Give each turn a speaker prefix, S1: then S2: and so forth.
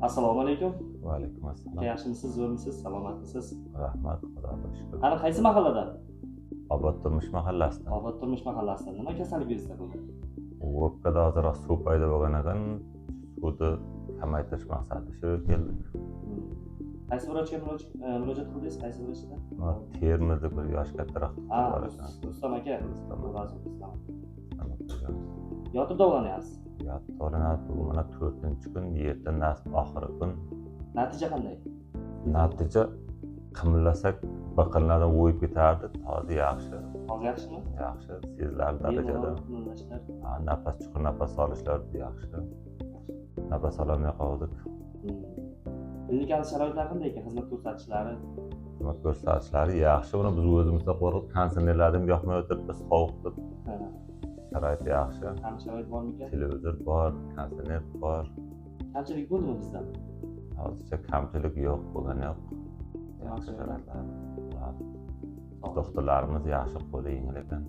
S1: Assalomu alaykum.
S2: Va alaykum assalom.
S1: Aka, yaxshimisiz, zo'rmisiz, salomatmisiz?
S2: Rahmat, Xudoga shukur.
S1: Qani, qaysi mahalladan?
S2: Obod turmush mahallasida.
S1: Obod turmush mahallasida. Nima kasallik belgisi bo'ldi?
S2: O'pkada ozroq suv paydo bo'lgan ekan, suvni kamaytirish maqsadida shu yerga keldik.
S1: Qaysi vrachga murojaat qildingiz? Qaysi vrachda?
S2: Mana, Termizda bir yoshi kattaroq bor ekan.
S1: Rustam aka.
S2: Rustam aka.
S1: Rustam. Yotib davolanyapsiz.
S2: Yotib davolanadi. Bugun mana to'rtinchi kun, erta nasib oxirgi kun.
S1: Natija qanday?
S2: Natija, qimillasak biqinlardan o'yib ketardi. Hozir yaxshi.
S1: Hozir yaxshimi?
S2: Yaxshi, sezilarli darajada.
S1: Bemalol qimillashlar.
S2: Ha, nafas, chuqur nafas olishlar yaxshi. Nafas ololmay qoldik.
S1: Klinikani sharoitlari qanday ekan? Xizmat ko'rsatishlari?
S2: Xizmat ko'rsatishlari yaxshi. Uni biz o'zimizda qo'rqib, konditsionerlarni ham yoqmay o'tiribmiz sovuq deb. Sharoit yaxshi.
S1: Ham sharoit bormikan?
S2: Televizor bor, konditsioner bor.
S1: Kamchilik bo'ldimi bizdan?
S2: Hozircha kamchilik yo'q, bo'lgani yo'q. Yaxshi
S1: Yaxshi.
S2: sharoitlar. Doktorlarimiz yaxshi, qo'li yengil ekan.